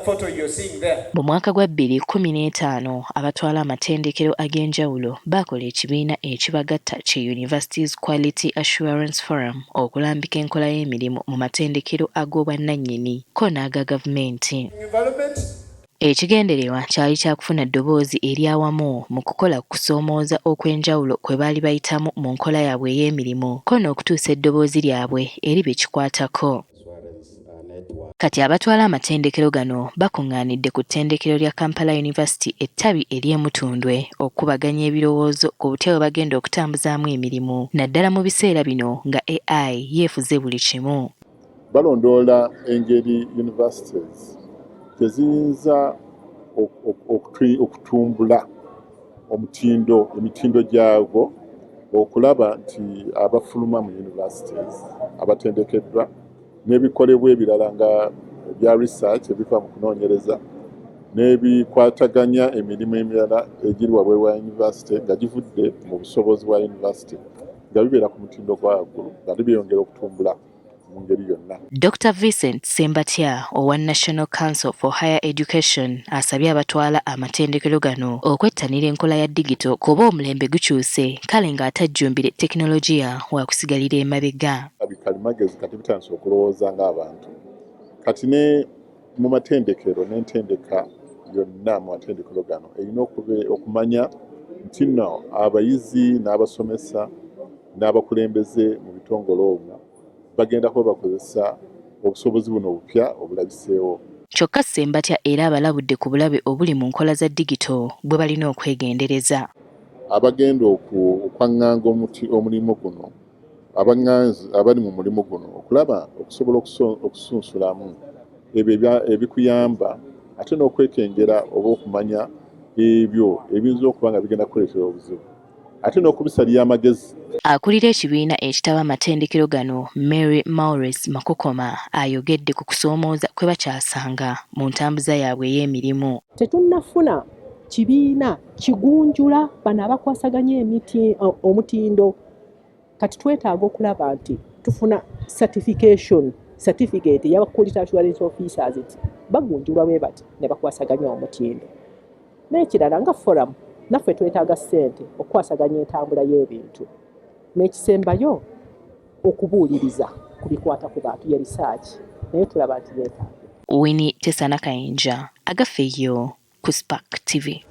Photo you're seeing there. Mu mwaka gwa 2015, abatwala amatendekero ag'enjawulo baakola ekibiina ekibagatta ki Universities Quality Assurance Forum okulambika enkola y'emirimu mu matendekero ag'obwannannyini ko n'aga gavumenti. Environment. Ekigendererwa kyali kya kufuna ddoboozi ery'awamu mu kukola ku kusoomooza okw'enjawulo kwe baali bayitamu mu nkola yaabwe ey'emirimu ko n'okutuusa eddoboozi lyabwe eri be kikwatako. Kati abatwala amatendekero gano bakuŋŋaanidde ku ttendekero lya Kampala University ettabi ery'e Mutundwe okukubaganya ebirowoozo ku butya bwe bagenda okutambuzaamu emirimu naddala mu biseera bino nga AI yeefuze buli kimu. Balondoola engeri universities gye ziyinza okutumbula omutindo, emitindo gyagwo, okulaba nti abafuluma mu universities abatendekeddwa n'ebikolebwa ebirala nga ebya research ebiva mu kunoonyereza n'ebikwataganya emirimu emirala egiri wabweru wa university nga givudde mu busobozi bwa university nga bibeera ku mutindo gwa waggulu nga byongera okutumbula mu ngeri yonna. Dr Vincent Ssembatya owa National Council for Higher Education asabye abatwala amatendekero gano okwettanira enkola ya digito kuba omulembe gukyuse, kale ng'atajjumbire tekinologiya wakusigalira emabega. Bikalimagezi kati bitandise okulowooza ng'abantu. Kati ne mu matendekero n'entendeka yonna mu matendekero gano erina okumanya nti nno abayizi n'abasomesa n'abakulembeze mu bitongole omwo bagenda kuba bakozesa obusobozi buno obupya obulabiseewo. Kyokka Ssembatya era abalabudde ku bulabe obuli mu nkola za digito bwe balina okwegendereza. Abagenda okwaŋŋanga omulimu guno, abaŋŋanzi abali mu mulimu guno, okulaba okusobola okusunsulamu ebyo ebikuyamba ate n'okwekengera oba okumanya ebyo ebiyinza okuba nga bigenda kukuleetera obuzibu ate n'okubisalira amagezi. Akulira ekibiina ekitaba amatendekero gano, Mary Maurice Makokoma, ayogedde ku kusoomooza kwe bakyasanga mu ntambuza yaabwe ey'emirimu. Tetunnafuna kibiina kigunjula bano abakwasaganya emiti omutindo. Kati twetaaga okulaba nti tufuna certification, certificate eya quality assurance officers, nti bagunjulwa bwe bati ne bakwasaganya omutindo. N'ekirala, nga forum naffe twetaaga ssente okukwasaganya entambula y'ebintu. N'ekisembayo, okubuuliriza ku bikwata ku bantu ye research, naye tulaba nti yeetaaga. Winnie Tesana Kayinja, Agafeyo ku Spark TV.